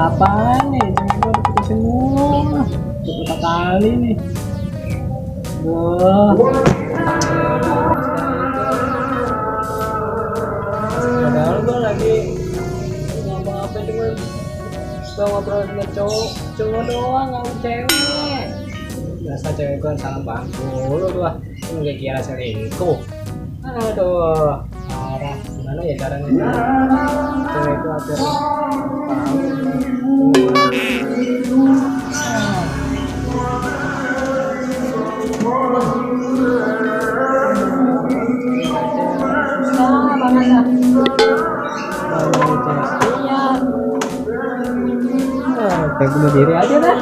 apaan nih? Cewek gua diputusin mulu. Berapa kali nih? Duh. Padahal gua lagi ngapa-ngapa cuman ngobrol sama cowok doang, sama cewek. Biasa cewek gua salah paham dulu gua. Nggak kira selingkuh. Aduh, parah. Gimana ya caranya? Cewek gua akhirnya susah banget ya. Kayak bunuh diri aja dah.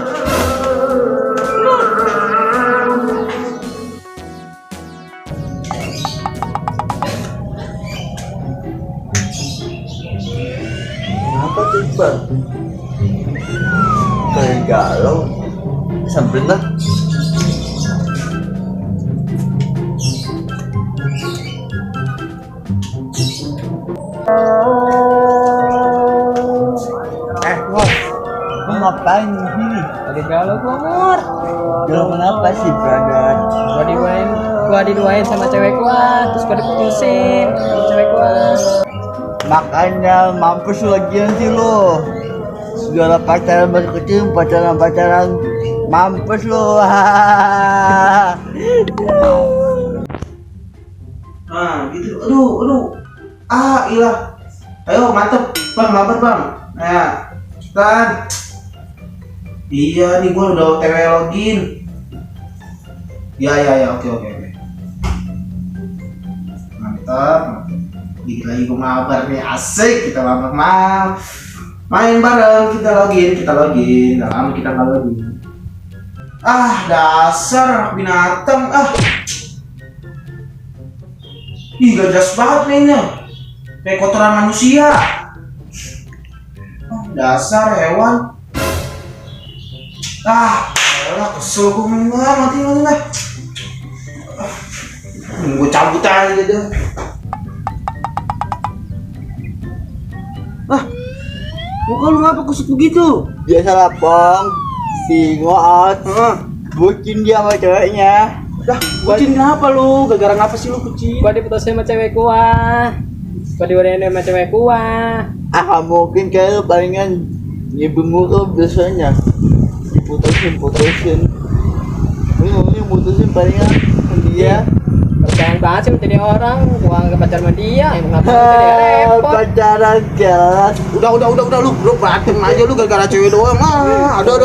Apa tuh Bang? Kayak galau. Sambil lah. Lu ngapain di sini? Lagi galau gua, Mur. Galau kenapa sih, brother? Gua diduain sama cewek gua, terus gua diputusin sama cewek gua. Makanya mampus lu lagian sih lu. Segala pacaran masih kecil, pacaran mampus lu. Nah gitu, aduh, ilah, ayo mantep, bang, mabar bang, nah, cepetan. Iya nih, gua udah OTW login. Ya, oke. Mantap. Dikit lagi gua mabar nih, asik, kita mabar main bareng, kita login, udah lama kita nggak login. Dasar anak binatang, Ih, gak jelas banget mainnya. Kayak kotoran manusia. Dasar hewan. Elah, kesel gue main lah, mati lah. Gue cabut aja deh. Muka lu ngapa kusut begitu? Biasalah Pong, si ngoot bucin dia sama ceweknya. Kucing kenapa lu? Gara-gara ngapa sih lu kucing? Gua diputusin sama cewek gua. Gua diduain sama cewek gua. Mungkin kayak lu palingan nyebung muka biasanya diputusin. Ini mutusin palingan dia. Percayaan banget sih menjadi orang. Gua nggak pacar sama dia, emang ngapa jadi repot. Pacaran jelas. Udah lu berantem aja lu gara-gara cewek doang. Aduh.